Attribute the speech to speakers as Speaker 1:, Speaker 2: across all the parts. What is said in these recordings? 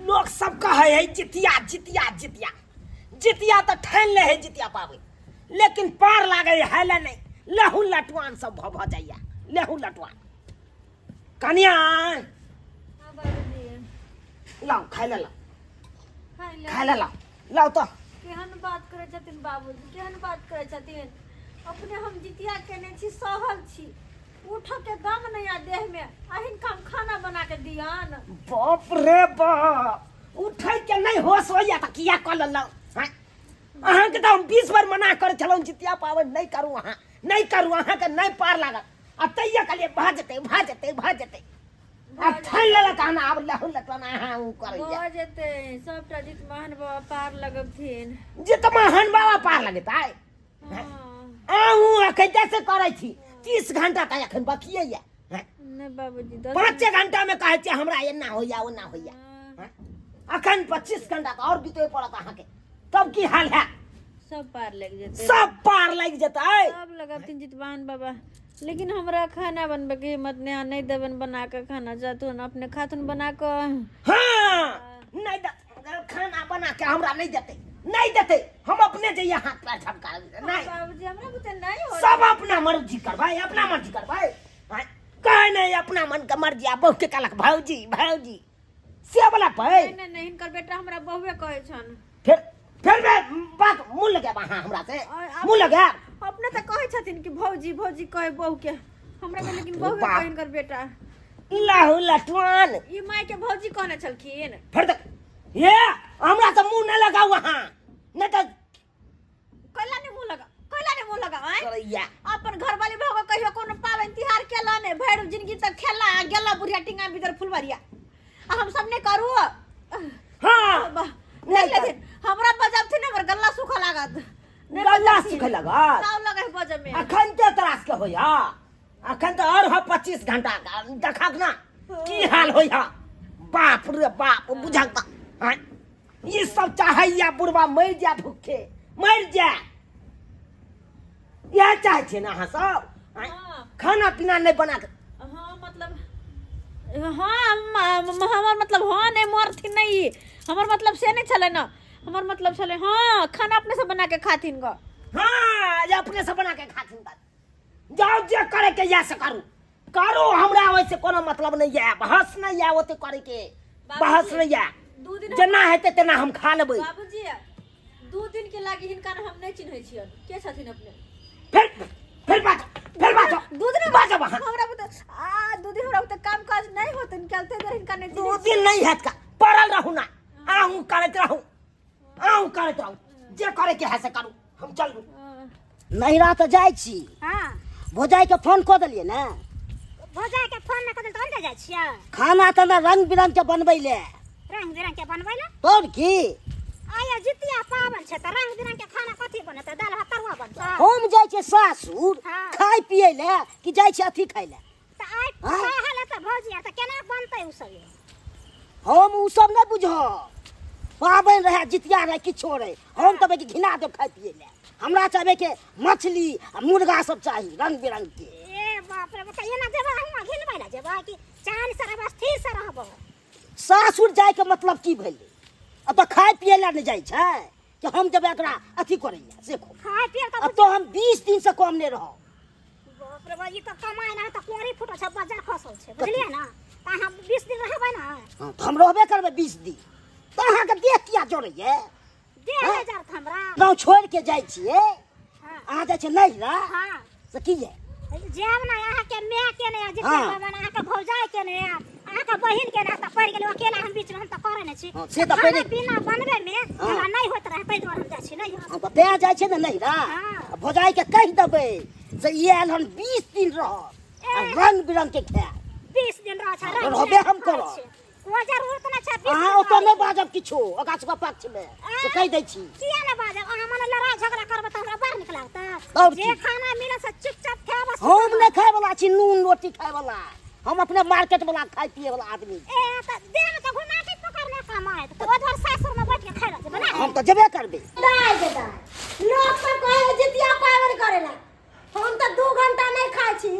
Speaker 1: लोक सब कहै है जितिया जितिया जितिया जितिया तऽ ठानि ले है जितिया पाबनि लेकिन पार लागै है ले नहि लहू लटुआन सब भऽ भऽ जाइया लहू लटुआन कनिया
Speaker 2: हाँ बाबूजी
Speaker 1: लाउ खाय ले लाउ
Speaker 2: खाय ले
Speaker 1: खाय ले लाउ लाउ तऽ
Speaker 2: केहन बात करै छथिन बाबूजी केहन बात करै छथिन अपने हम जितिया केने छी सहल छी उठऽ के दम नहीं आ देह में आ हिनका हम खाना बना के दियन
Speaker 1: बाप रे बाप उठै के नहि होश होइया तऽ किया कऽ लेलहुँ आँय? अहाँके तऽ हम 20 बेर मना करै छलहुँ जितिया पाबनि नहि करू अहाँ नहि करू अहाँके नहि पार लागत आ तैयो कहलियै भऽ जेतै भऽ जेतै भऽ जेतै आ ठानि लेलक अहाँ आब लहु लटन अहाँ ओ करैया
Speaker 2: भऽ जेतै सबटा जितमान बाबा पार लगबथिन
Speaker 1: जितमान बाबा पार लगेतै
Speaker 2: हँ
Speaker 1: अहूँ एखन जैसे करै छी 30 घंटा तऽ एखन बकिए यऽ
Speaker 2: नहि बाबूजी दस
Speaker 1: पाँचे घंटा में कहै छियै हमरा एना होइया ओना होइया
Speaker 2: हँ,
Speaker 1: अखन 25 घंटा तऽ आओर बीतै पड़त अहाँके तब की हाल है
Speaker 2: सब पार लागि जेतै
Speaker 1: सब पार लागि जेतै
Speaker 2: सब लगबथिन जितवान बाबा लेकिन हमरा खाना बनबैके हिम्मत नहि आ नहि देबनि बना कऽ खाना जाथुन अपने खाथुन बना कऽ
Speaker 1: हाँ नहीं दे खाना बना के हमरा नहीं देते नहीं देते हम अपने जइए हाथ पैर झटका नहीं
Speaker 2: बाबूजी हमरा बुते नहीं हो
Speaker 1: सब अपना मर्जी करबै अपना मर्जी करबै आँय, कहै नहीं अपना मन के मर्जी आ बहु के कहलक भौजी भौजी से वाला पे
Speaker 2: नहीं नहीं नहीं हिनकर बेटा हमरा बहुए कहै छन
Speaker 1: फिर फिर बे बात मुँह लगाब अहाँ हमरा से मुँह लगाब
Speaker 2: अपने तऽ कहै छथिन कि भौजी भौजी कहै बहु के हमरा के लेकिन बहुए
Speaker 1: बाप।
Speaker 2: कहै हिनकर बेटा
Speaker 1: लहु लटवान
Speaker 2: ई माय के भौजी कहने छलखिन
Speaker 1: फिर देख ये हमरा से मुँह नहि लगाउ अहाँ नहि तऽ
Speaker 2: कैला ने मुँह लगा कैला ने मुँह लगा आँय
Speaker 1: करैया
Speaker 2: अपन घर वाली भगो कहियो कोनो पाबनि तिहार केला ने भरि जिंदगी तक खेला आ गेला बुढ़िया टिंगा भीतर फुलवरिया आ हम सब ने करू
Speaker 1: हाँ
Speaker 2: वाह,
Speaker 1: नहीं
Speaker 2: नहीं लेकिन हमरा बजबथिन हमर गल्ला सूखऽ लागत नहि
Speaker 1: गल्ला
Speaker 2: बजबथिन।
Speaker 1: सूखे लागत?
Speaker 2: ताव लगै है बजब में
Speaker 1: अखन के त्रास के होइया अखन तऽ और ह 25 घंटा देखक ना की हाल होइया बाप रे बाप बुझक तऽ आँय? ई सब चाहैया बुढ़वा मरि जाय भूखे मरि जाय इएह चाहै छियै ने अहाँ सब आँय?
Speaker 2: हाँ।
Speaker 1: खाना पीना नहि बना के
Speaker 2: हाँ मतलब हाँ हमर मतलब हाँ नहि मरथिन नहि हमर मतलब से नहि छलै ने हमर मतलब छलै हाँ खाना अपने से बना के खाथिन ग
Speaker 1: हाँ जे अपने से बना के खाथिन तऽ जाउ जे करे के या से करू करू हमरा ओहिसे कोनो मतलब नहीं है बहस नहीं है ओते करे के बहस नहीं है
Speaker 2: दू दिन
Speaker 1: जेना हेतै तेना हम खा लेबै
Speaker 2: बाबूजी दू दिन के लागी हिनका हम नहीं चिन्है छियन के छथिन अपने
Speaker 1: फिर फिर बाजो फिर बाजो
Speaker 2: दू दिन
Speaker 1: बाजब अहाँ
Speaker 2: हमरा बुते आ दू दिन हमरा बुते काम काज नहीं होतन चलते बेर हिनका नहीं
Speaker 1: दू
Speaker 2: चिन्है
Speaker 1: दिन नहीं हैत का पड़ल रहू ना अहूँ करैत रहू अहूँ करैत रहू जे करे के है से करू हम चलू
Speaker 3: नैहरा तऽ जाइ छी
Speaker 4: हाँ
Speaker 3: भौजाइके फोन कऽ देलियै ने
Speaker 4: भौजाई के फोन न कर तहन तऽ जाइ छियै
Speaker 3: खाना तऽ ने रंग बिरंग के बनबै ले
Speaker 4: रंग बिरंग के बनबै ले
Speaker 3: तोर की
Speaker 4: आया जितिया पाबनि छै तऽ रंग बिरंग के खाना कथी बनतै दालि भात तरुआ बनतै
Speaker 3: हम जाइ छियै सासुर
Speaker 4: हाँ।
Speaker 3: खाय पियै ले कि जाइ छियै अथी खाय ले
Speaker 4: तऽ आइ
Speaker 3: हाँ।
Speaker 4: कहल तऽ भौजी आर तऽ केना बनतै ओ सब
Speaker 3: हम ओ सब नहि बुझब पाबनि रहै जितिया रहै किछो रहै हम तऽ घिना देब खाय पियै ले हमरा चाहबै के मछली आ मुर्गा सब चाही रंग बिरंग के
Speaker 4: ए बाप रे बाप एना जेबै हुआँ घिनबै ने जेबै कि चैन से रहबै स्थिर से रहबै
Speaker 3: सासुर जायके मतलब की भेलै अब तऽ खाय पियै लए नहि जाइ छै कि हम जेबै एकरा अथी करै लए से कहू
Speaker 4: खाय पियै
Speaker 3: अब तो हम 20 दिन से कम नहि रहब
Speaker 4: बाप रे बाप ई तऽ कमाइ ना तऽ कोरी फूटल छै बाजार खसल छै बुझलियै ने तऽ अहाँ 20 दिन रहबै ने
Speaker 3: हाँ, तऽ हम रहबे करबै 20 दिन तऽ अहाँके देह किया जरैये
Speaker 4: देह नहि जरत हमरा
Speaker 3: गाँव छोड़ि के जाइ छियै
Speaker 4: हाँ।
Speaker 3: अहाँ जाइ छियै नैहरा
Speaker 4: हाँ
Speaker 3: से की ये
Speaker 4: जायब ने अहाँके माय के नहि जे
Speaker 3: हाँ।
Speaker 4: भगवान अहाँके भौजाइ के नहि अहाँके बहिन के नहि तऽ पड़ि गेलहुँ अकेला हम बीचमे हम तऽ करै नहि छी
Speaker 3: हाँ, से तऽ
Speaker 4: खाना
Speaker 3: पहिले-
Speaker 4: पीना बनबै मे
Speaker 3: हाँ।
Speaker 4: हमरा नहि होइत रहै ताहि दुआरे हम जाइ छी नहि
Speaker 3: हम तऽ तेँ जाइ छियै ने नैहरा
Speaker 4: हाँ।
Speaker 3: भौजाइके कहि देबै से ई आयल हन 20 दिन रहत आ रंग बिरंग के खायत
Speaker 4: 20 दिन रह छै रंग
Speaker 3: रहबे
Speaker 4: बिरंग
Speaker 3: हम
Speaker 4: खाइ
Speaker 3: करब।
Speaker 4: छै। कोइ जरूरत नहि छै 20
Speaker 3: अहाँ
Speaker 4: दिन
Speaker 3: ओतऽ नहि
Speaker 4: रहै।
Speaker 3: बाजब किछो ओकरा सबके पक्षमे से कहि दै छी
Speaker 4: किया नहि बाजब अहाँ मने लड़ाइ झगड़ा करबै तऽ हमरा बड़ नीक लागतै
Speaker 3: आओर
Speaker 4: जे
Speaker 3: की?
Speaker 4: खाना मिलत से चुपचाप खायब आ
Speaker 3: हम नहि खाय वाला छी नून रोटी खाय वाला हम अपने मार्केट वाला खाय पिए वाला आदमी
Speaker 4: ए तऽ देह तऽ घुमा के पकड़ने काम आयत तऽ ओहि दुआरे सासुरमे बैठ के खाय रहल छै
Speaker 3: हम तऽ जेबे करबै
Speaker 5: दाय गे दाय लोक सब कहै है जितिया पाबनि करै ला हम तऽ दू घंटा नहि खाइ छी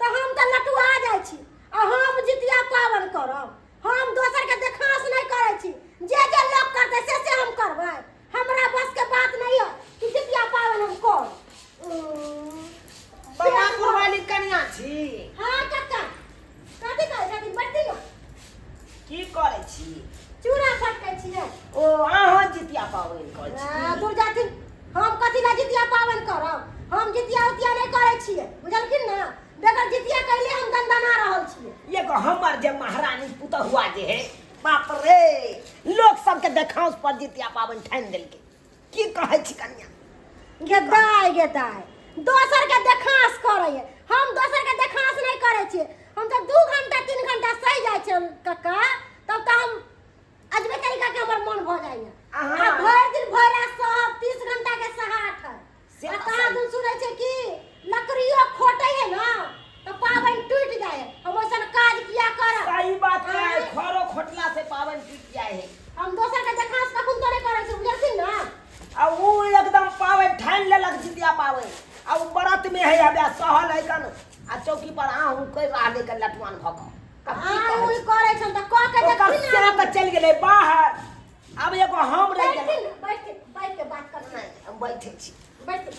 Speaker 5: तऽ हम तऽ लटुआ जाइ छी आ हम जितिया पाबनि करब हम दोसरके देखास नहि करै छी।
Speaker 1: छी।
Speaker 5: चूड़ा फटकै छियै।
Speaker 1: ओ अहाँ जितिया पाबनि करै छी?
Speaker 5: आ, दूर जाथिन, हम कथी ला जितिया पाबनि करब? हम जितिया उतिया नहि करै छियै, बुझलखिन ने? बेगर जितिया कैले हम दनदना रहल छियै।
Speaker 1: एगो हमर जे महारानी पुतहुआ जे है, बाप रे, लोक सबके देखाउस पर जितिया पाबनि ठानि देलकै। की कहै छी कनिया?
Speaker 5: गे दाय, गे दाय, दोसर के देखास करैए, हम दोसर के देखास नहि करै छियै। हम तऽ 2 घंटा 3 घंटा सहि जाइ छियै कक्का, तब तऽ हम अजबे तरीका के हमर मन भऽ जाइए।
Speaker 1: अहाँ-
Speaker 5: आ भरि दिन भरि रात सहब, 30 घंटा के सहाठ है।
Speaker 1: से
Speaker 5: आ
Speaker 1: तऽ
Speaker 5: कहाँ
Speaker 1: सही।
Speaker 5: दिन सुनै छै कि लकड़ियो खोटै है ना तऽ पाबनि टूटि जाइ है। हम ओइसन काज किया करब?
Speaker 1: सही बात है।
Speaker 5: आँय?
Speaker 1: खरो खोटला से पाबनि टूटि जाइ है।
Speaker 5: हम दोसर के देखास कखन तो नहि करै छी, बुझलखिन ना?
Speaker 1: आ उ एकदम पाबनि ठानि लेलक जितिया पाबनि, आ उ व्रत में है, हबे सहल है कन, आ चौकी पर आहू कहि रहलै कन लटुआन भऽ कऽ। आब की
Speaker 5: आ
Speaker 1: कहै
Speaker 5: ओइ
Speaker 1: छी?
Speaker 5: करै छन तऽ कऽ के
Speaker 1: ओकर
Speaker 5: देखथिन
Speaker 1: से
Speaker 5: ना।
Speaker 1: तऽ चलि गेलै बाहर, आब एगो हम रहि
Speaker 5: बैठथिन
Speaker 1: गेलहुँ।
Speaker 5: ने, बैठथिन, बैठ के बात करथिन।
Speaker 1: नहि, हम बैठै छी।
Speaker 5: बैठथिन।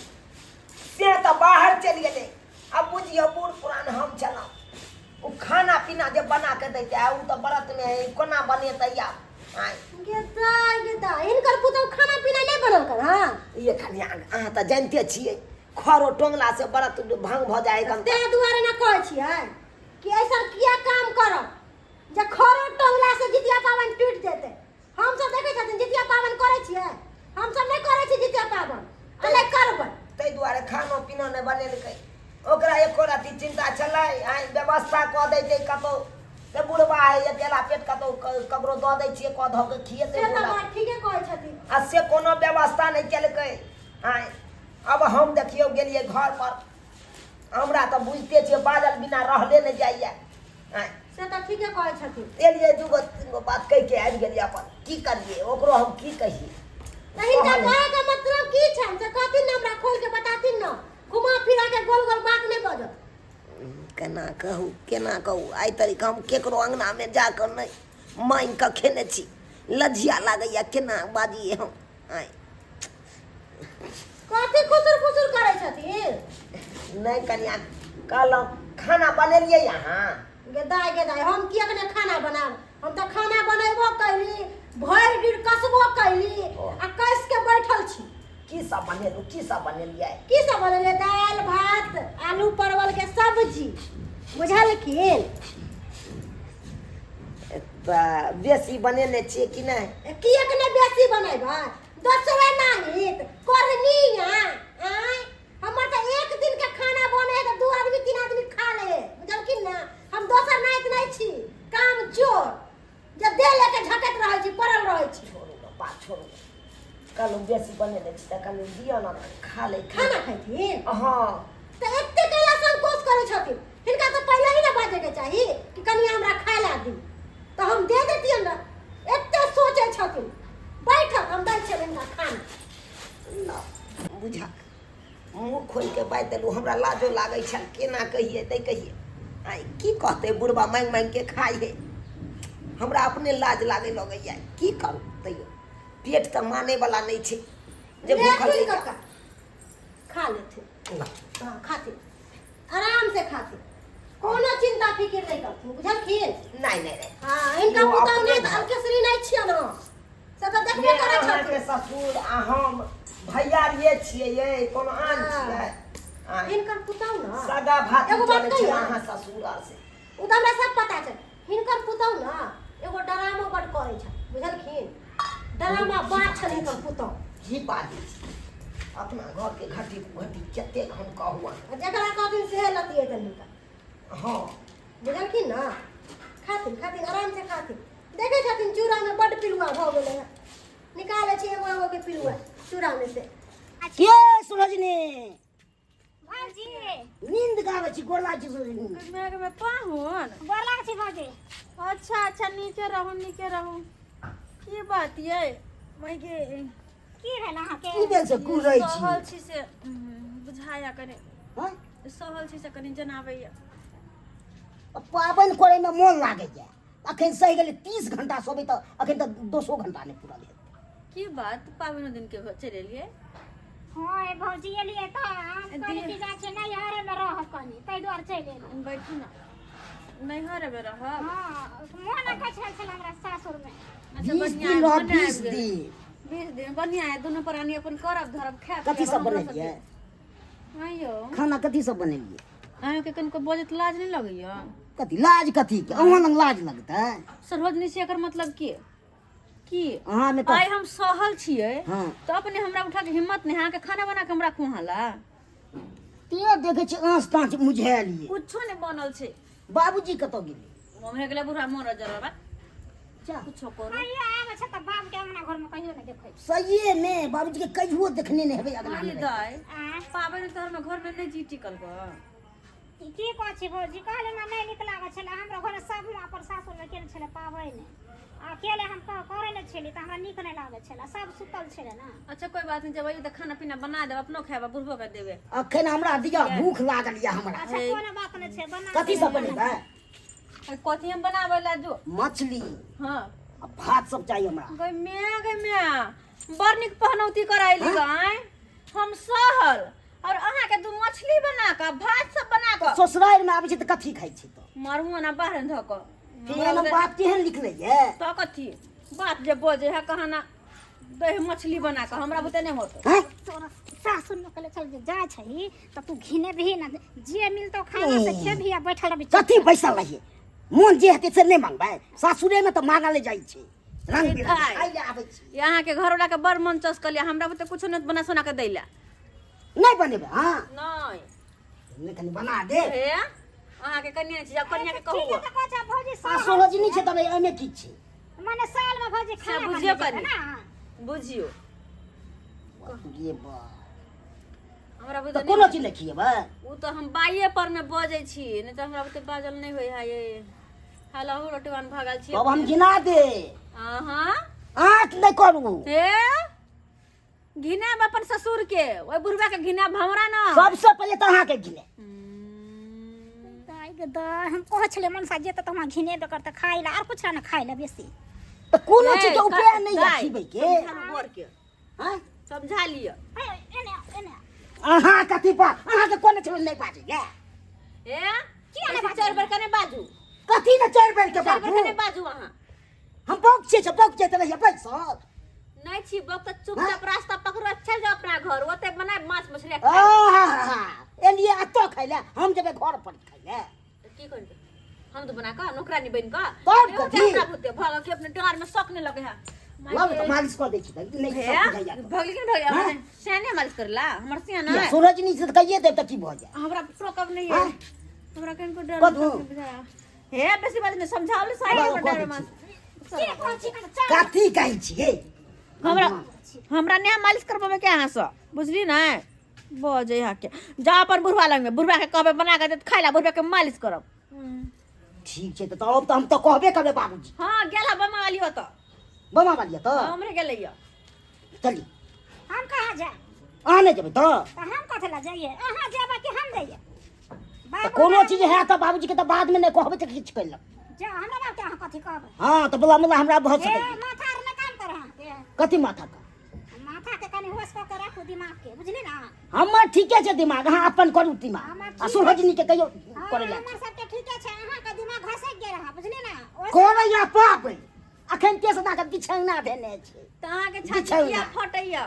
Speaker 1: से तऽ बाहर चलि गेलै, आब बुझियौ बूढ़ पुरान हम छलहुँ, ओ खाना पीना जे बना के दैते, ओ तऽ व्रत में है, कोना बनेतै आब? आँय?
Speaker 5: गे दाय, गे दाय, हिनकर पुतहु खाना पीना नहि बनलकन? हँ।
Speaker 1: ये कनिया, अहाँ तऽ जानिते छियै, खरो टोंगला से व्रत भंग भऽ जाइ है।
Speaker 5: ताहि दुआरे ने कहै छियै कि ऐसा किया काम करब जे खरो टोंगला से जितिया पाबनि टूटि जेतै। हम सब देखै छथिन जितिया पाबनि करै छियै? हम सब नहि करै छी जितिया पाबनि आ नहि करबै।
Speaker 1: ताहि दुआरे खानो पीना नहि बनेलकै। ओकरा एको रत्ती चिन्ता छलै? आँय, व्यवस्था कऽ दैतै कतहु से बुढ़बा है अकेला पेट, कतहु ककरो दऽ दै छियै, कऽ धऽ के खिएतै
Speaker 5: से तऽ
Speaker 1: बुढ़बा।
Speaker 5: बात ठीके कहै छथिन।
Speaker 1: आ से कोनो व्यवस्था नहि केलकै। आँय, आब हम देखियौ गेलियै घर पर, हमरा तऽ बुझिते छियै बाजल बिना रहले नहि जाइए। आँय?
Speaker 5: से तऽ ठीके कहै छथिन।
Speaker 1: एलियै, दूगो तीन गो बात कहि के आबि गेलियै अपन। की करियै, ओकरो हम की कहियै?
Speaker 5: तऽ हिनका
Speaker 1: कहल।
Speaker 5: कहै के मतलब की छनि से कहथिन ने, हमरा खोल के बताथिन ने, घुमा फिरा के गोल गोल बात नहि बजत।
Speaker 1: केना कहू, केना कहू? आइ तरीका हम केकरो अङ्गनामे जाकऽ नहि माँगि कऽ खेने छी, लज्जिया लागैए, केना बाजियै हम? आँय?
Speaker 5: कथी खुसुर फुसुर करै छथिन?
Speaker 1: नहि कनिया, कहलहुँ खाना बनेलियै अहाँ?
Speaker 5: गे दाय, गे दाय, हम किएक नहि खाना बनायब? हम तऽ खाना बनेबो कैली, भरि दिन कसबो कैली आ कस के बैठल छी।
Speaker 1: की सब बनेलहुँ, की सब बनेलियै?
Speaker 5: की सब बनेलियै? दालि भात आलू परवल के सब्जी, बुझलखिन?
Speaker 1: तऽ बेसी बनेने छियै कि नहि?
Speaker 5: किएक नहि बेसी बनेबै? दोसरे नाहित करनिया। आँय, हमर तऽ एक दिन के खाना बने है तऽ 2 आदमी 3 आदमी खा ले, बुझलखिन ने? हम दोसर नाहित नहि छी काम चोर जे देह लेके झटैत रहै छी, पड़ल रहै छी।
Speaker 1: छोड़ू ने बात, छोड़ू ने। कहलहुँ बेसी बनेने छी तऽ कनि दिअ ने, खा लै।
Speaker 5: खाना खैथिन?
Speaker 1: हँ।
Speaker 5: तऽ एते कैला संकोच करै छथिन? हिनका तऽ पहिले ही ने बाजैके चाही कि कनि हमरा खाय ला दी, तऽ हम दे देतियन ने। एते सोचै छथिन। बैठक, हम दै छियनि हिनका खाना।
Speaker 1: ल बुझा, मुँह खोलि कऽ बाजि देलहुँ। हमरा लाजो लागै छल, केना कहियै, नहि कहियै। आइ की कहतै, बुढ़बा माँगि माँगि के खाइ है। हमरा अपने लाज लागै लगैया। की करू, तैयो पेट तऽ मानै वाला नहि छै जे भूखल
Speaker 5: लेथिन
Speaker 1: रहि जाउ।
Speaker 5: कक्का, खा लेथिन।
Speaker 1: ल।
Speaker 5: हाँ, खाथिन, आराम से खाथिन, कोनो चिंता फिकिर नहीं करथिन, बुझलखिन?
Speaker 1: नहि नहि नहि।
Speaker 5: हाँ, हिनका
Speaker 1: यो
Speaker 5: पुतहु
Speaker 1: अपने
Speaker 5: नहि तऽ
Speaker 1: घर।
Speaker 5: अलकेसरी नहि छियनि हम से तऽ देखबे
Speaker 1: ने
Speaker 5: करै
Speaker 1: अहाँके
Speaker 5: छथिन।
Speaker 1: ससुर आ हम भैयारिये छियै यै, कोनो आन
Speaker 5: हाँ।
Speaker 1: छियै? आँय?
Speaker 5: हिनकर पुतहु ने
Speaker 1: सगा भाती
Speaker 5: एगो बात
Speaker 1: चलै छै
Speaker 5: कहियै?
Speaker 1: अहाँ ससुर आर से।
Speaker 5: ओ तऽ हमरा सब पता छै। हिनकर पुतहु ने एगो डरामो बड करै छै, बुझलखिन? डरामा बात छनि हिनकर पुतहु।
Speaker 1: की बाजै छी? अपना घरके घटी घटी कतेक हम कहू अहाँ।
Speaker 5: आ जकरा कहथिन सेहे लतियेतनि हिनका।
Speaker 1: हँ।
Speaker 5: बुझलखिन ने? खाथिन, खाथिन, आराम से खाथिन। देखै छथिन चूड़ामे बड्ड पिलुआ भऽ गेलै हँ, निकालै छी एगो एगो के पिलुआ चूड़ामे से।
Speaker 3: के सुरजनी?
Speaker 4: भौजी।
Speaker 3: नींद गाबै छी, गोर लागै छी सुरजनी।
Speaker 2: मेघ में पाहुन।
Speaker 4: गोर लागै छी भौजी।
Speaker 2: अच्छा अच्छा, नीके रहू, नीके रहू। की बात ये के?
Speaker 4: की भेल अहाँके?
Speaker 3: की भेल से कुरै छी?
Speaker 2: सहल छी से बुझाया कनि।
Speaker 3: हँ?
Speaker 2: सहल छी से कनि जनाबैया।
Speaker 3: पाबनि करैमे मोन लागैया। अखन सहि गेलै, 30 घंटा सोबै तऽ अखन तऽ 200 घंटा नहि पूरल हेतै।
Speaker 2: की बात, पाबनि दिन के चलि एलियै?
Speaker 4: हँ ए भौजी, एलियै तऽ हम कहलियै कि जाइ छियै नैहरे मे रहब कनि, ताहि दुआरे चलि एलियै।
Speaker 2: बैठू ने। नैहर में रहब।
Speaker 4: हाँ, मोन अकछ छल हमरा सासुर में।
Speaker 2: अच्छा,
Speaker 3: 20
Speaker 2: बढ़िया
Speaker 3: दिन
Speaker 2: है,
Speaker 3: रहब,
Speaker 2: बढ़िया
Speaker 3: 20
Speaker 2: आबि गेल।
Speaker 3: दिन।
Speaker 2: 20 दिन बढ़िया है, दुनू प्राणी अपन करब धरब खायब।
Speaker 3: कथी सब बनेलियै?
Speaker 2: हाँ यौ।
Speaker 3: खाना कथी सब बनेलियै?
Speaker 2: अहाँके कनिको बजैत लाज नहि लगैया?
Speaker 3: कथी लाज? कथी के अहाँ लग लाज लगतै?
Speaker 2: सरोजनी छी, एकर मतलब की की?
Speaker 3: अहाँ मे तऽ
Speaker 2: आइ हम सहल छियै।
Speaker 3: हाँ।
Speaker 2: तऽ अपने हमरा उठा के हिम्मत नहि, अहाँके खाना बना के हम राखू अहाँ ला?
Speaker 3: ते देखै छी आँच ताँच मुझायल ये।
Speaker 2: कुछो नहि बनल छै।
Speaker 3: बाबूजी कतऽ गेलै?
Speaker 2: ओम्हरे गेलै बुढ़ा मरऽ जरऽ बा।
Speaker 3: जा।
Speaker 2: कुछो करू।
Speaker 4: कहियो आबै छै तऽ बाप के अंगना घर में कहियो नहि देखै छी।
Speaker 3: सहिए मे बाबूजी के कहियो देखने नहि हेबै अगना
Speaker 2: अरे
Speaker 3: मे।
Speaker 2: दाइ,
Speaker 4: आँय?
Speaker 2: पाबनि तिहार में घर में नहि जी टिकल गऽ।
Speaker 4: ई की कहै छी भौजी, कहले ने नहि नीक लागै छलै हमरा घरमे। सब अपन सासुरमे केने छलै पाबनि, आ अकेले हम करै नहि छलियै तऽ हमरा नीक नहि लागै छलै। सब सुतल छलै ने।
Speaker 2: अच्छा, कोई बात नहीं, जब अइए तऽ खाना पीना बना देब, अपनो खायब आ बुढ़बो के देबै।
Speaker 3: अखन हमरा दिअ, भूख लागल यऽ हमरा।
Speaker 4: अच्छा, कोनो बात नहि छै, बना
Speaker 3: कथी सब बनेबै?
Speaker 2: अरे, कथी हम बनाबै ला जो?
Speaker 3: मछली।
Speaker 2: हाँ।
Speaker 3: आ भात सब चाही हमरा।
Speaker 2: गै म्या, गै म्या, बड़ नीक पहनौती कराइली गै। हम सहल और अहाँ के दू मछली बना कऽ, भात सब बना कऽ।
Speaker 3: ससुरारि मे आबै छै तऽ कथी खाइ छै तऽ?
Speaker 2: मारू ना बाहर धऽ कऽ।
Speaker 3: केहन हम बाप केहन लिखले ये?
Speaker 2: तऽ कथी बात जे बजे है कहाना दही मछली बना कऽ, हमरा बुते नहि होत।
Speaker 3: हैं?
Speaker 4: तोरा सासुर में कहले चल जे जाइ छही तऽ तू घिनेबही ना, जे मिलतो खाना से खेबही आ बैठल रहबही।
Speaker 3: कथी बैसल रहिए? मोन जे हेतै से नहि मांगबै? सासुरे मे तऽ मांगल जाइ छै रंग बिरंग।
Speaker 2: दाइ।
Speaker 3: खाइ लए आबै छी।
Speaker 2: अहाँ के घरवाला के बड़ मन चसकल ये, हमरा बुते कुछो नहि बना सोना के दै ला।
Speaker 3: नहि बनेबै? हँ।
Speaker 2: नहि।
Speaker 3: नहि, कनि बना दे।
Speaker 2: हे, अहाँ के कन्या छी, जाउ कन्या के कहू।
Speaker 4: ठीके तऽ कहै छै भौजी।
Speaker 3: आ
Speaker 4: साल
Speaker 3: सोहजनी छै तब एहिमे की छै?
Speaker 4: माने साल में भौजी
Speaker 2: से
Speaker 4: खाना
Speaker 2: बुझियौ
Speaker 4: बनबै
Speaker 2: कनि।
Speaker 4: छै ना।
Speaker 2: बुझियौ।
Speaker 3: ये बा
Speaker 2: हमरा
Speaker 3: तऽ
Speaker 2: बुते
Speaker 3: कोनो
Speaker 2: नहि।
Speaker 3: चीज नहि खिएबै?
Speaker 2: ओ तऽ हम बाइये पर मे बजै छी, नहि तऽ हमरा बुते बाजल नहि होइ है। ये हलहु रोटी बन भगल छी।
Speaker 3: तब हम घिना दे।
Speaker 2: अहाँ
Speaker 3: आँख नहि करू।
Speaker 2: हे, घिनाब अपन ससुर के, ओहि बुढ़बा के घिनाब, हमरा ना।
Speaker 3: सबसे पहिले तऽ अहाँके घिने।
Speaker 4: दाइ गे दाइ, हम कहै छलियै मनसा जेतै तऽ हमरा घिनेबे करतै। खाइ लए आर कुछ ने खाइ लए बेसी।
Speaker 3: तऽ कोनो चीज के उपाय नहि यऽ खिबै के?
Speaker 2: समझा बर के।
Speaker 3: हँ?
Speaker 2: समझा लिअ।
Speaker 4: हे, एने आउ, एने आउ।
Speaker 3: अहाँ कथी पर अहाँके कोनो चीज नहि बाजैया?
Speaker 2: ए
Speaker 4: किया नहि
Speaker 2: बेसी
Speaker 4: बाजू?
Speaker 2: चारि बेर कने बाजू।
Speaker 3: कथी ने चारि बेर के
Speaker 2: चारि बेर
Speaker 3: बाजू?
Speaker 2: कने बाजू अहाँ।
Speaker 3: हम बौक छियै से बौक जाइत रहियै बैसल?
Speaker 2: नहि छी बक तऽ चुपचाप रास्ता पकड़ो, चलि जाओ अपना घर, ओते बनायब माछ मछली आ खायब।
Speaker 3: आहा, एलियै एतऽ खाइ लए, हम जेबै घर पर खाइ लए।
Speaker 2: तऽ की करबै हम तऽ बना कऽ नौकरानी बनि कऽ
Speaker 3: तब
Speaker 2: नहि होतै
Speaker 3: कथी?
Speaker 2: हमरा बुते भऽ के अपने डाँर में शौक नहि लगे है।
Speaker 3: लाउ ने तऽ मालिश कऽ दै छी तऽ नहि
Speaker 2: हे
Speaker 3: सब बुझाइया तऽ।
Speaker 2: भगली कि नहि भगली?
Speaker 3: हाँ?
Speaker 2: सियाने मालिश करला हमर सियाना।
Speaker 3: किया, सूरजनी से तऽ कहिए देब तऽ की भऽ जाय?
Speaker 2: हमरा टोकब नहीं है।
Speaker 3: हाँ?
Speaker 2: हमरा कनको डर
Speaker 3: कथू?
Speaker 2: नहीं बुझाया। हे, बेसी बात नहीं, समझावल साहेब।
Speaker 3: बाबू,
Speaker 2: हमर डर
Speaker 3: कथी
Speaker 2: मास
Speaker 4: के कहै छी कने चारि
Speaker 3: कथी कहै छियै?
Speaker 2: हमरा हमरा नहि मालिश करबाबे के अहाँ से, बुझली ने? बजे यहाँ के जा अपन बुढ़वा लग में, बुढ़वा के कहबे बना के देत खाइ ला, बुढ़वा के मालिश करब।
Speaker 3: ठीक छै तऽ तब तऽ हम तऽ कहबे करबै बाबूजी।
Speaker 2: हाँ, गेल है बमा वाली होत।
Speaker 3: बमा वाली तऽ।
Speaker 2: हमरे गेलै यऽ।
Speaker 3: चली।
Speaker 4: हम कहाँ जाए?
Speaker 3: अहाँ नहि जेबै तऽ?
Speaker 4: तऽ हम कथी लए जाइए? अहाँ जेबै कि हम जाइए?
Speaker 3: तऽ
Speaker 4: बाबू
Speaker 3: कोनो चीज है तऽ बाबूजी के तऽ बादमे नहि कहबै तऽ किछु कयलक।
Speaker 4: जा, हमरा बाप के अहाँ कथी कहबै?
Speaker 3: हाँ तऽ बोला मुला हमरा भऽ
Speaker 4: हे
Speaker 3: सकैए।
Speaker 4: माथा आर नहि काम करे अहाँके?
Speaker 3: कथी माथा का?
Speaker 4: माथा के कनि होश कऽ के राखू दिमाग के, बुझली ना?
Speaker 3: हमर ठीके छै दिमाग, अहाँ अपन करू दिमाग।
Speaker 4: हमर
Speaker 3: आ
Speaker 4: ठीक
Speaker 3: सुरजनी के कहियो
Speaker 4: हाँ,
Speaker 3: करै लए।
Speaker 4: हमर सबके ठीके छै, अहाँके दिमाग घसकि गेल हँ, बुझली ना? ओहिसँ
Speaker 3: करैया पाप अखन केस के बिछौना देने छै।
Speaker 2: तऽ अहाँके छाती
Speaker 3: बिछौना।
Speaker 2: किया फटैया?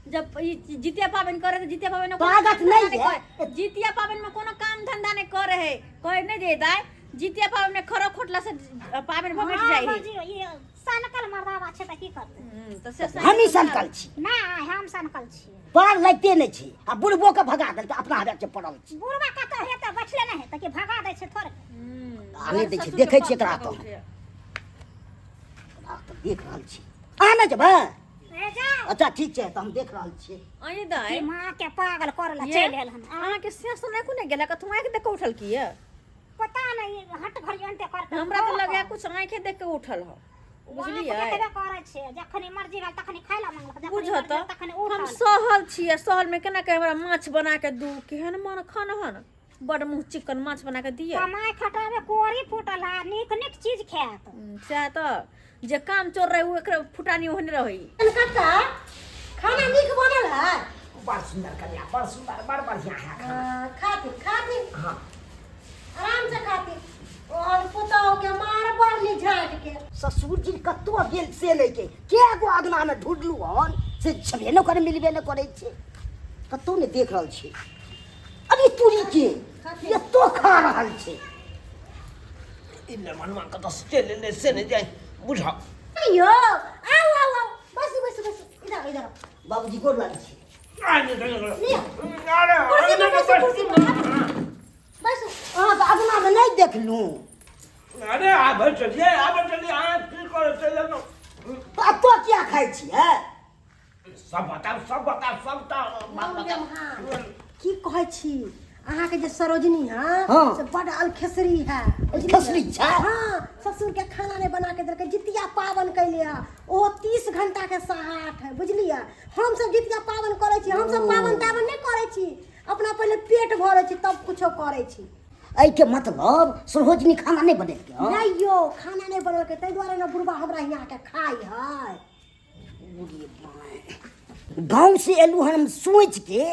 Speaker 2: जब ई जितिया पाबनि करे तऽ जितिया पाबनि में कोनो
Speaker 3: ताकत
Speaker 2: काम धंधा
Speaker 3: नहि
Speaker 2: नहि
Speaker 3: है।
Speaker 2: करे। जितिया पाबनि में कोनो काम धंधा नहि करे है, कहे नहि जे दाय जितिया पाबनि में खरो खोटला से पाबनि भगट
Speaker 4: हाँ,
Speaker 2: जाइ है।
Speaker 4: भौजी, ई सनकल मर्दाबा छै तऽ की करतै?
Speaker 2: तऽ से
Speaker 3: हमही सनकल छी?
Speaker 4: नहि, हम सनकल छियै।
Speaker 3: पार लगिते नहि छै आ बुढ़बो के भगा देलकै, अपना हवे के पड़ल छै।
Speaker 4: बुढ़बा कतऽ हेतै? बैठले नहि हेतै कि भगा दै छै थोड़े?
Speaker 3: आ नहि दै छै, देखै छियै एकरा तऽ, एकरा तऽ देख रहल छी। अहाँ नहि जेबै?
Speaker 4: ए जाउ।
Speaker 3: अच्छा, ठीक छै, तऽ हम देख रहल छियै।
Speaker 2: अहीं दाय
Speaker 4: दिमाग के पागल करऽ लए
Speaker 2: ये,
Speaker 4: चलि आयल हन।
Speaker 2: अहाँके सेंस नहि कोने गेला? कथु आँखि देख कऽ उठल की ये?
Speaker 4: पता नहीं, हट घड़ी अंते करते।
Speaker 2: हमरा तऽ लगैया कुछ आँखे देख कऽ उठल हो, बुझलियै?
Speaker 4: देखबे करै छै, जखनी मर्जी भेल तखनी खाय ला मांगलक, जखनी
Speaker 2: बुझऽ
Speaker 4: मर्जी
Speaker 2: तऽ
Speaker 4: भेल तखनी
Speaker 2: हम
Speaker 4: उठल।
Speaker 2: सहल छियै, सहल में केना के हमरा माछ बना के दू? केहन मन खान हन, बड़ मुँह चिकन माछ बना के दिअ।
Speaker 4: कमाइ खटाबे कोरी फूटल है, नीक नीक चीज खायत।
Speaker 2: सएह तऽ, जे काम चोर रहे ओ एकरे फुटानी ओहने रहै।
Speaker 5: काका, खाना नीक बनल है?
Speaker 1: बड़ सुंदर कन्या, बड़ सुंदर, बड़ बढ़िया है खाना।
Speaker 5: हाँ, खाती खाती।
Speaker 1: हाँ।
Speaker 5: आराम से खाती। ओहन पुतहु के मार बढ़नी झाँट के।
Speaker 3: ससुर जी कतौ गेल से नहि के के गो अगना में ढूंढलू हन से छबे न करे, मिलबे न करे छै, कतौ नहि देख रहल छी। अरे तुरी के एतो खा रहल छै।
Speaker 1: इने मनमा कतऽ से चलि एलै से नहि जाय बुझाउ।
Speaker 5: यो आउ आउ आउ, बैसू बैसू बैसू, इधर इधर।
Speaker 3: बाबूजी गोर लागै छी।
Speaker 5: लिअ कुर्सी पर बैसू, कुर्सी पर बैसू।
Speaker 3: अहाँके अगना में नहि देखलहुँ।
Speaker 1: अरे आबै चलिए, आबै चलिए, अहाँ की करै चलि एलहुँ?
Speaker 3: तऽ एतऽ किया खाइ छियै?
Speaker 1: सब बताउ, सब बताउ, सबटा बात बताउ।
Speaker 5: की कहै छी अहाँके जे सरोजनी है,
Speaker 3: हाँ।
Speaker 5: से बड अलखेसरी है।
Speaker 3: अलखेसरी छै?
Speaker 5: हाँ, ससुर के खाना नहीं बना के देलकै, जितिया पावन कैले है, ओ 30 घंटा के सहाट है, बुझलियै? हम सब जितिया पावन करै छी, हम सब पावन तावन नहीं करै छी, अपना पहिले पेट भरै छी तब कुछो करै छी।
Speaker 3: एहिके मतलब सरोजनी खाना नहि बनेलकै? हँ?
Speaker 5: नहीं यो, खाना नहीं बनेलकै, ताहि दुआरे ने बुढ़बा हमरा यहाँ के खाइ है।
Speaker 3: गाँव से एलू हन हम सोच के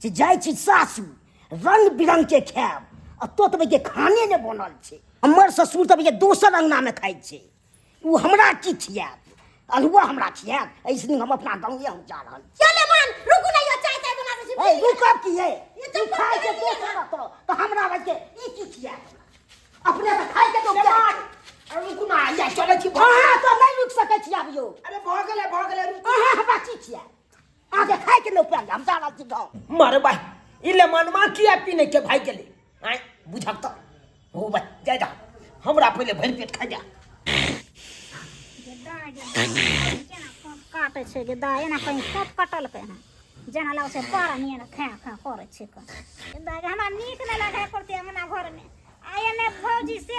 Speaker 3: जे जाइ छी सासू रंग बिरंग के खायब, आ तो तऽ के खाने नहि बनल छै। हमर ससुर तऽ भैया दोसर अंगना में खाइ छै, ओ हमरा की खियाएत? अल्हुआ हमरा खियाएत? ऐसे हम अपना गाँवे हम जा रहल छी।
Speaker 5: चले मान, रुकू ना यो, चाय ताय बना दै छी।
Speaker 3: ए रुकब की है?
Speaker 5: ई
Speaker 3: ई
Speaker 5: तऽ
Speaker 3: खाइ के दोसर रहतो तऽ हमरा लग के ई की खियाएत? हमरा अपने तऽ खाइ के तो
Speaker 1: रुकू ना, या चलै छी।
Speaker 3: अहाँ तऽ नहि रुकि सकै छी आब यौ।
Speaker 1: अरे भऽ गेलै, भऽ गेलै, रुकू।
Speaker 3: अहाँ हमरा की खियाएत? अहाँके खाइ के नहि उपाय, हम जा रहल छी गाँव।
Speaker 1: मारे भाई, ई ले मनमा किया पीने के भाई गेलै? आँय बुझक तऽ हो भाई, जाय जा, हमरा पहिले भरि पेट खा जा।
Speaker 4: गे दाइ गे दाइ, केना फोन काटै छै गे दाइ, एना कहीं फोप कटलकै हँ, जेना लागै छै पारा नियन खा खा करै छै कऽ। गे दाइ गे, हमरा नीक नहि लागै है करते अंगना घरमे, आ एने भौजी से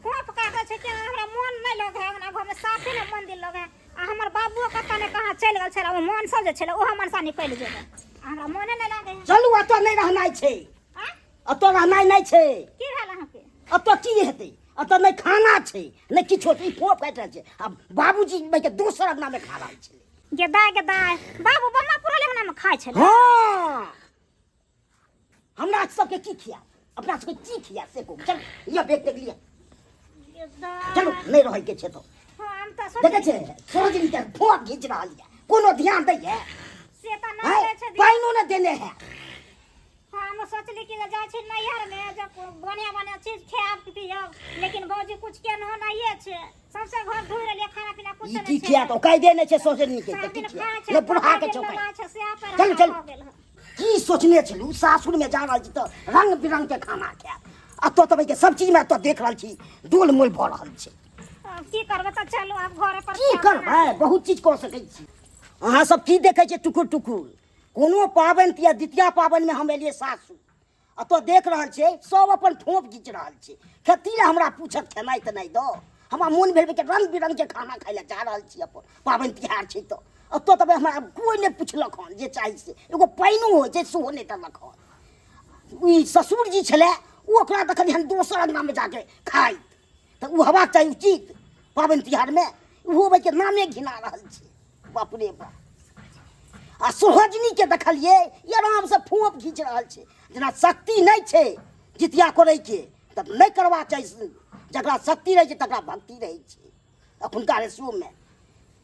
Speaker 4: फोप काटै छै केना, हमरा मोन नहि लगै है अंगना घरमे, साफे नहि मन दिल लगै है। आ हमर बाबुओ कतऽ ने कहाँ चलि गेल छलै, ओ मनसा जे छलै ओहो मनसा निकलि गेलै, आ हमरा मोने नहि लागै है।
Speaker 3: चलू, एतऽ नहि रहनाइ छै।
Speaker 4: आँय?
Speaker 3: एतऽ रहनाइ नहि छै।
Speaker 4: की भेल अहाँके?
Speaker 3: एतऽ की हेतै? एतऽ नहि खाना छै नहि किछो छै, ई फोप काटि रहल छै आ बाबूजी के दोसर अंगना मे खा रहल छलै।
Speaker 4: गे दाइ गे दाइ, बाबू बम्मा पुरल अंगना मे खाइ छलै?
Speaker 3: हँ। हमरा सबके की खिया, अपना सबके की खिया से कहू। चल लिअ बैग तैग लिअ,
Speaker 4: गे दाइ।
Speaker 3: चलू, नहि रहै के छै तऽ।
Speaker 4: हम तऽ सोच
Speaker 3: देखै छै सरोजनी के फोप घीच रहल यऽ, कोनो ध्यान दैए?
Speaker 4: से तऽ नहि दै छै ध्यान।
Speaker 3: पानिओ नहि देने है।
Speaker 4: हम सोचली कि जे जाइ छी नैहरमे जब बढ़िआँ बढ़िआँ चीज खायब पियब, लेकिन भौजी कुछ केनहो नहिए छै, सबसे घर ढूँढि रहलियै, खाना पीना कुछ
Speaker 3: ई
Speaker 4: नहि
Speaker 3: की
Speaker 4: छै।
Speaker 3: खिया तऽ कायदे नहि छै सरोजनी के, तऽ
Speaker 4: सब
Speaker 3: की
Speaker 4: दिन
Speaker 3: खिया
Speaker 4: खाइ छै,
Speaker 3: नहि बुढ़ा के
Speaker 4: दिन
Speaker 3: छौ।
Speaker 4: लला छै, सएह पर
Speaker 3: चलू,
Speaker 4: हमरा
Speaker 3: चलू।
Speaker 4: भऽ गेल हँ।
Speaker 3: की सोचने छलहुँ, सासुरमे जा रहल छी तऽ रंग बिरंग के खाना खायब, एतऽ तऽ भैया सब चीजमे एतऽ देख रहल छी डोल मोल भऽ रहल छै।
Speaker 4: आब की करबै? तऽ चलू आब घरे पर
Speaker 3: की
Speaker 4: खायब
Speaker 3: करबै?
Speaker 4: खाना।
Speaker 3: बहुत चीज कऽ सकै छी। अहाँ सब की देखै छियै टुकुर टुकुर? कोनो पाबनि तिहार द्वितीया पाबनिमे हम एलियै सासुर, एतऽ देख रहल छियै सब अपन ठोप घीच रहल छै। खेती लए हमरा पूछत खेनाइ तेनाइ दऽ? हमरा मोन भेल कि रंग बिरंग के खाना खाइ लए जा रहल छी, अपन पाबनि तिहार छै, तऽ एतऽ तऽ हमरा कोइ नहि पुछलक हन जे चाही से, एगो पानिओ होइ छै सेहो नहि देलक हन। ई ससुर जी छलै, ओ ओकरा देखलियै हन दोसर अङ्गनामे जाके खाइत, तऽ ओ हेबाक चाही उचित पाबनि तिहारमे? ओहो भाइके नामे घिना रहल छै, बाप रे बाप। आ सोहजनीके देखलियै ई आरामसँ फोप घीच रहल छै, जेना शक्ति नहि छै जितिया करैके तऽ नहि करबाक चाही। जकरा शक्ति रहै छै तकरा भक्ति रहै छै। एखुनका रेसियोमे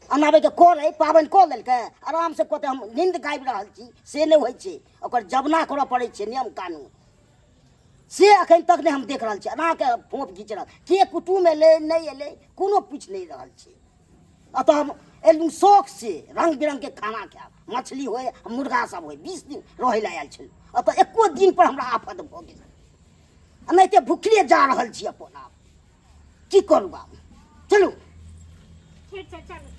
Speaker 3: अनाबैके करै पाबनि कऽ लेलकै आरामसँ, कहतै हम नींद गाबि रहल छी, से नहि होइ छै, ओकर जबना करऽ पड़ै छै नियम कानून, से एखन तक नहि हम देख रहल छी। एनाके फोप घीच रहल, के कुटुम एलै नहि एलै कोनो पूछि नहि रहल छै। एतऽ हम एलहुँ शौक से रंग बिरंग के खाना खायब, मछली होय मुर्गा सब होय, 20 दिन रहै लए आयल छलहुँ, एतऽ एको दिन पर हमरा आफत भऽ गेल, एनाहिते भुखले जा रहल छी अपन। आब की करू? आब चलू।
Speaker 4: ठीक छै, चलू।